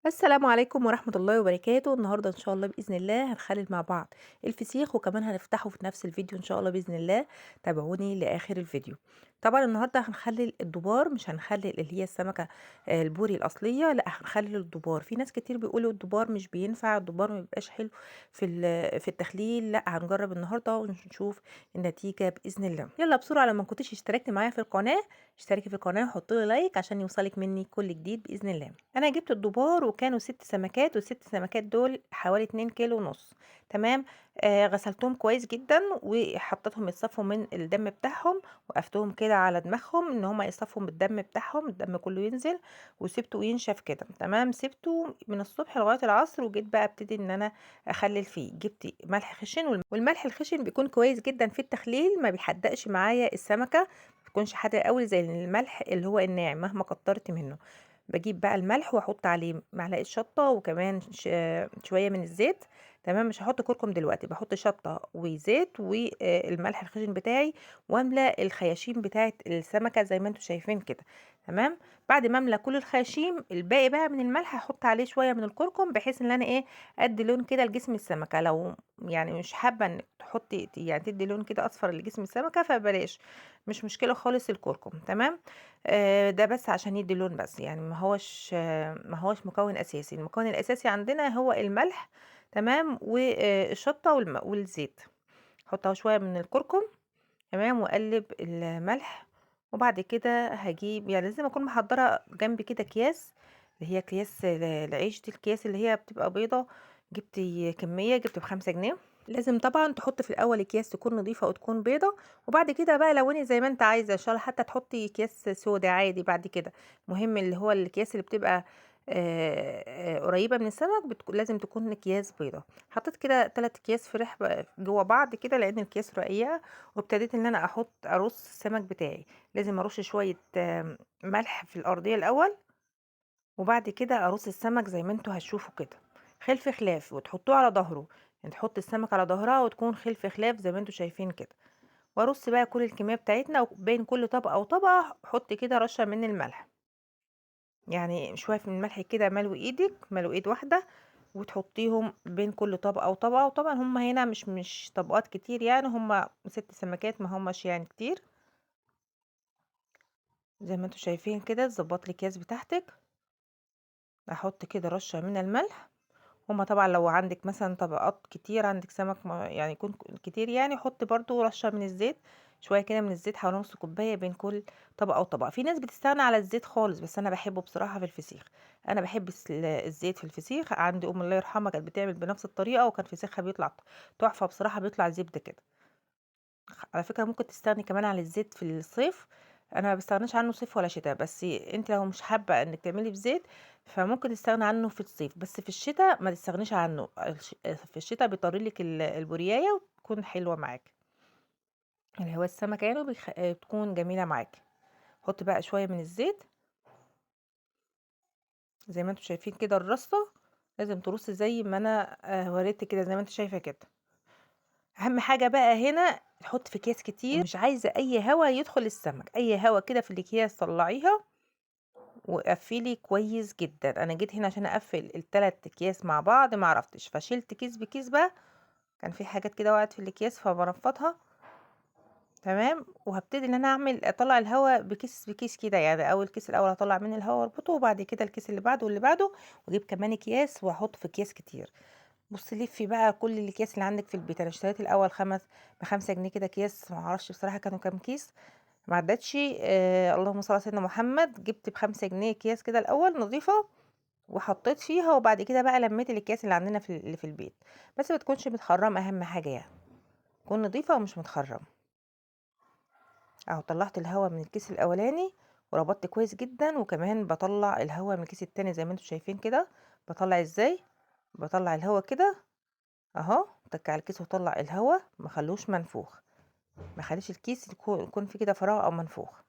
السلام عليكم ورحمة الله وبركاته. النهاردة إن شاء الله بإذن الله هنخلل مع بعض الفسيخ، وكمان هنفتحه في نفس الفيديو إن شاء الله بإذن الله. تابعوني لآخر الفيديو. طبعا النهاردة هنخلل الدبار، مش هنخلل اللي هي السمكة البوري الأصلية، لا هنخلل الدبار. في ناس كتير بيقولوا الدبار مش بينفع، الدبار ما بيبقاش حلو في التخليل. لا هنجرب النهاردة ونشوف النتيجة بإذن الله. يلا بسرعة، لو ما كنتش اشتركت معايا في القناة اشتركي في القناة وحطي لي لايك عشان يوصلك مني كل جديد بإذن الله. أنا جبت الدبار وكانوا 6 سمكات، والست سمكات دول حوالي 2 كيلو ونص. تمام. غسلتهم كويس جدا وحطيتهم يتصفوا من الدم بتاعهم، وقفتهم كده على دماغهم ان هما يصفوا من الدم بتاعهم، الدم كله ينزل، وسبته ينشف كده. تمام. سبته من الصبح لغاية العصر، وجيت بقى ابتدي ان انا اخلل فيه. جبت ملح خشن، والملح الخشن بيكون كويس جدا في التخليل، ما بيحدقش معايا السمكة، ما بيكونش حادق قوي زي الملح اللي هو الناعم مهما كترت منه. بجيب بقى الملح واحط عليه معلقه شطه وكمان شوية من الزيت. تمام. مش هحط كركم دلوقتي، بحط شطه وزيت والملح الخشن بتاعي، واملى الخياشيم بتاعه السمكة زي ما انتم شايفين كده. تمام. بعد ما املى كل الخياشيم، الباقي بقى من الملح هحط عليه شوية من الكركم، بحيث ان انا ايه، ادي لون كده لجسم السمكة. لو يعني مش حابة انك تحطي يعني تدي لون كده اصفر لجسم السمكة فبلاش، مش مشكلة خالص الكركم. تمام. ده بس عشان يدي لون بس، يعني ما هوش مكون اساسي. المكون الاساسي عندنا هو الملح. تمام. والشطه والزيت. احط شوية من الكركم. تمام. واقلب الملح. وبعد كده هجيب، يعني لازم اكون محضرة جنبي كده اكياس، اللي هي اكياس العيش دي، الكياس اللي هي بتبقى بيضة. جبت كمية، جبت ب5 جنيه. لازم طبعا تحط في الاول اكياس تكون نظيفة وتكون بيضة، وبعد كده بقى لوني زي ما انت عايزه، ان شاء الله حتى تحطي اكياس سودا عادي بعد كده. المهم اللي هو الاكياس اللي بتبقى قريبه من السمك لازم تكون اكياس بيضة. حطيت كده 3 اكياس فرح جوه بعض كده لان الكياس رقيقه، وابتديت ان انا ارص السمك بتاعي. لازم ارش شوية ملح في الارضية الاول، وبعد كده ارص السمك زي ما انتوا هتشوفوا كده، خلف خلاف، وتحطوه على ظهره. يعني تحط السمك على ظهرها وتكون خلف خلاف زي ما انتوا شايفين كده. وارص بقى كل الكمية بتاعتنا، وبين كل طبقه وطبقه حط كده رشه من الملح، يعني شوية من الملح كده، ملو ايدك، ملو ايد واحدة، وتحطيهم بين كل طبقه وطبقه. وطبعا هم هنا مش طبقات كتير، يعني هم 6 سمكات، ما هماش يعني كتير. زي ما انتوا شايفين كده تظبط لي الاكياس بتاعتك. احط كده رشه من الملح. هما طبعا لو عندك مثلا طبقات كتير، عندك سمك يعني يكون كتير، يعني حط برضو رشه من الزيت، شوية كده من الزيت، حوالي نص كوباية بين كل طبقه وطبقه. في ناس بتستغنى على الزيت خالص، بس انا بحبه بصراحة في الفسيخ. انا بحب الزيت في الفسيخ. عندي ام الله يرحمها كانت بتعمل بنفس الطريقة، وكان فسيخها بيطلع تحفة بصراحة، بيطلع زبدة كده. على فكرة ممكن تستغني كمان عن الزيت في الصيف، انا ما بستغناش عنه صيف ولا شتاء، بس انت لو مش حابة انك تعملي بزيت فممكن تستغني عنه في الصيف، بس في الشتاء ما تستغنيش عنه. في الشتاء بيطري لك البوريايه وتكون حلوة معاك، اللي هو السمكة يعني بتكون جميلة معاك. حط بقى شوية من الزيت زي ما انتم شايفين كده. الرصه لازم ترصي زي ما انا وريت كده، زي ما انت شايفه كده. اهم حاجة بقى هنا تحط في اكياس كتير، ومش عايزه اي هوا يدخل السمك، اي هوا كده في الاكياس طلعيها وقفلي كويس جدا. انا جيت هنا عشان اقفل التلات اكياس مع بعض ما عرفتش، فشلت كيس بكيس بقى، كان في حاجات كده وقعت في الاكياس فبرفضها. تمام. وهبتدي ان انا اطلع الهوا بكيس بكيس كده، يعني اول كيس الاول هطلع منه الهوا واربطه، وبعد كده الكيس اللي بعده واللي بعده، واجيب كمان اكياس واحط في اكياس كتير. بصي لفي بقى كل الاكياس اللي عندك في البيت. انا اشتريت الاول ب5 جنيه كده اكياس، ما اعرفش بصراحة كانوا كام كيس، ما عدتش. اللهم صل على سيدنا محمد. جبت ب5 جنيه اكياس كده الاول نظيفة وحطيت فيها، وبعد كده بقى لميت الاكياس اللي عندنا اللي في البيت، بس ما تكونش متخرمه، اهم حاجة يعني تكون نظيفة ومش متخرمه. اهو طلعت الهواء من الكيس الاولاني وربطت كويس جدا، وكمان بطلع الهواء من الكيس التاني زي ما انتم شايفين كده. بطلع ازاي؟ بطلع الهواء كده اهو، تك على الكيس وطلع الهواء، ما خلوش منفوخ، ما خليش الكيس يكون فيه كده فراغ او منفوخ،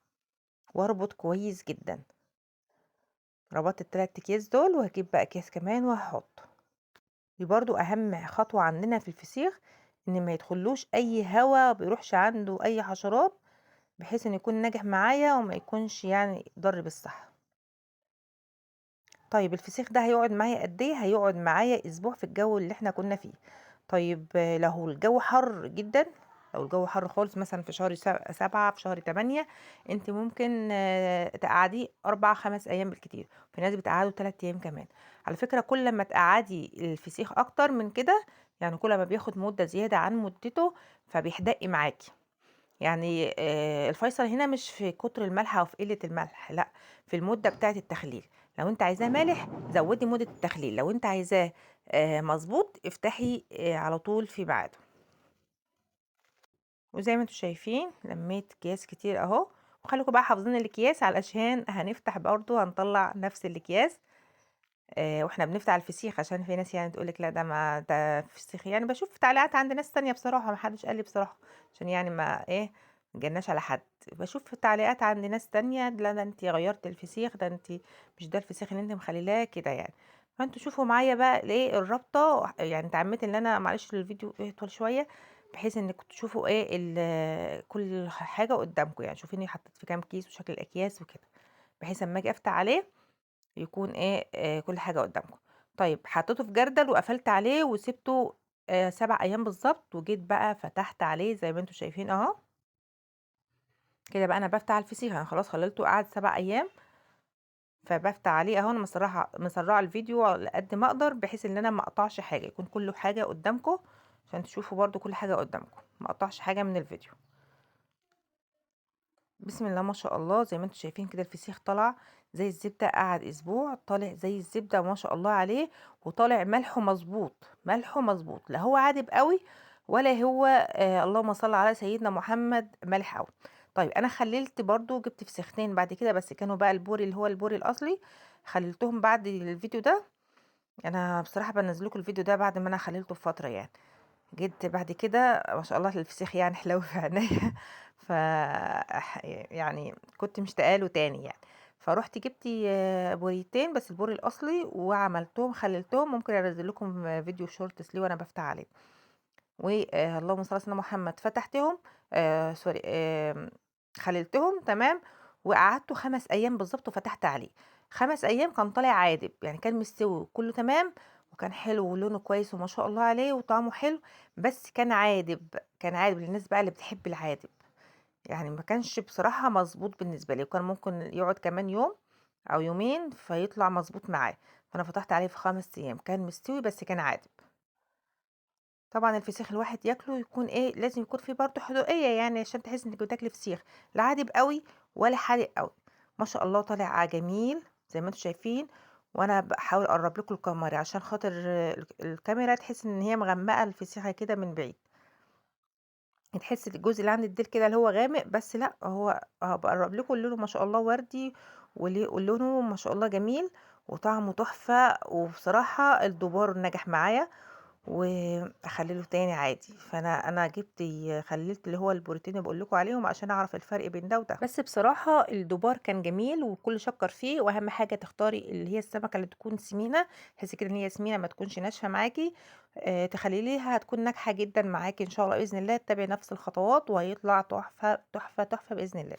واربط كويس جدا. ربطت التلات اكياس دول، وهجيب بقى اكياس كمان وهحط. دي برضو اهم خطوة عندنا في الفسيخ، ان ما يدخلوش اي هواء، بيروحش عنده اي حشرات، بحيث ان يكون ناجح معايا وما يكونش ضر بالصحة. طيب الفسيخ ده هيقعد معايا قد إيه؟ هيقعد معايا أسبوع في الجو اللي إحنا كنا فيه. طيب لو الجو حر جدًا، لو الجو حر خالص مثلًا في شهر 7 في شهر 8، أنتِ ممكن تقعديه 4، 5 أيام بالكتير، في ناس بتقعده 3 أيام كمان. على فكرة كل ما تقعدي الفسيخ أكتر من كده، يعني كل ما بياخد مدة زيادة عن مدته فبيحدق معاكِ. يعني الفيصل هنا مش في كتر الملح أو في قلة الملح، لأ، في المدة بتاعة التخليل. لو أنتِ عايزاه مالح زودي مدة التخليل، لو أنتِ عايزاه مضبوط افتحي على طول في ميعاده. وزي ما أنتم شايفين لميت أكياس كتير أهو، وخليكم بقى حافظين الأكياس علشان هنفتح برضه هنطلّع نفس الأكياس. وإحنا بنفتح الفسيخ عشان في ناس يعني تقول لِك لأ ده ما ده فسيخ، يعني باشوف تعليقات عند ناس تانية بصراحة، ما حدش قال لي بصراحة، عشان يعني ما إيه، ما نجناش على حد. باشوف تعليقات عند ناس تانية، لا ده أنتِ غيّرتِ الفسيخ، ده أنتِ مش ده الفسيخ اللي أنتِ مخلّياه كده يعني. فأنتم شوفوا معايا بقى الإيه، الرابطة، يعني اتعمدت إن أنا معلش الفيديو يطول شوية، بحيث إنكم تشوفوا إيه كل حاجة قدامكم، يعني شوفيني حطيت في كام كيس وشكل الأكياس وكده، بحيث أمّا آجي أفتح عليه يكون إيه، كل حاجة قدامكم. طيب حطيته في جردل وقفلت عليه وسِبته 7 أيام بالضبط، وجيت بقى فتحت عليه زي ما أنتم شايفين أهو. كده بقى أنا بافتح على الفسيخ، أنا خلاص خليته قعد 7 أيام، فبافتح عليه أهو. أنا مسرعة الفيديو على قد ما أقدر، بحيث إن أنا ما أقطعش حاجة، يكون كل حاجة قدامكم عشان تشوفوا برضو كل حاجة قدامكم، ما أقطعش حاجة من الفيديو. بسم الله ما شاء الله، زي ما انتم شايفين كده الفسيخ طلع زي الزبدة، قعد أسبوع طالع زي الزبدة ما شاء الله عليه، وطالع ملحه مظبوط، ملحه مظبوط، لا هو عادب قوي ولا هو اللهم صل على سيدنا محمد مالح قوي. طيب انا خللت برضو، جبت فسيختين بعد كده، بس كانوا بقى البوري اللي هو البوري الاصلي، خللتهم بعد الفيديو ده. انا بصراحة بنزل لكم الفيديو ده بعد ما انا خللته بفترة يعني. جيت بعد كده ما شاء الله الفسيخ يعني حلو في عينيا، ف يعني كنت مشتاقه له تاني يعني. فروحت جبت بوريتين بس البوري الاصلي، وعملتهم خللتهم، ممكن انزل لكم فيديو shorts ليه وانا بفتح عليه. و اللهم صل على سيدنا محمد، فتحتهم sorry خللتهم تمام، وقعدته 5 ايام بالظبط وفتحت عليه. 5 ايام كان طالع عادب، يعني كان مستوي وكله تمام، وكان حلو ولونه كويس وما شاء الله عليه وطعمه حلو، بس كان عادب، كان عادب للناس بقى اللي بتحب العادب، يعني ما كانش بصراحة مظبوط بالنسبة لي، وكان ممكن يقعد كمان يوم أو يومين فيطلع مظبوط معاه. فأنا فتحت عليه في 5 أيام كان مستوي بس كان عادب. طبعا الفسيخ الواحد ياكله يكون ايه، لازم يكون فيه برضه حدوقية يعني عشان تحس انك بتاكلي فسيخ، لا عادب قوي ولا حادق قوي. ما شاء الله طالع جميل زي ما انتم شايفين. وانا بحاول اقرب لكم الكاميرا عشان خاطر الكاميرا تحس ان هي مغمقه الفسيخه كده من بعيد، تحس الجزء اللي عند الديل كده اللي هو غامق، بس لا هو بقرب لكم لونه ما شاء الله وردي، ولونه ما شاء الله جميل وطعمه تحفه. وبصراحه الدبار نجح معايا واخلله تاني عادي. فانا جبت خللت اللي هو البروتين اللي بقول لكم عليهم عشان اعرف الفرق بين ده وده. بس بصراحه الدبار كان جميل وكل شكر فيه. واهم حاجه تختاري اللي هي السمكه اللي تكون سمينه، تحسي كده ان هي سمينه ما تكونش ناشفه معاكي، تخليليها هتكون ناجحه جدا معاكي ان شاء الله باذن الله. تتابعي نفس الخطوات وهيطلع تحفه تحفه تحفه باذن الله.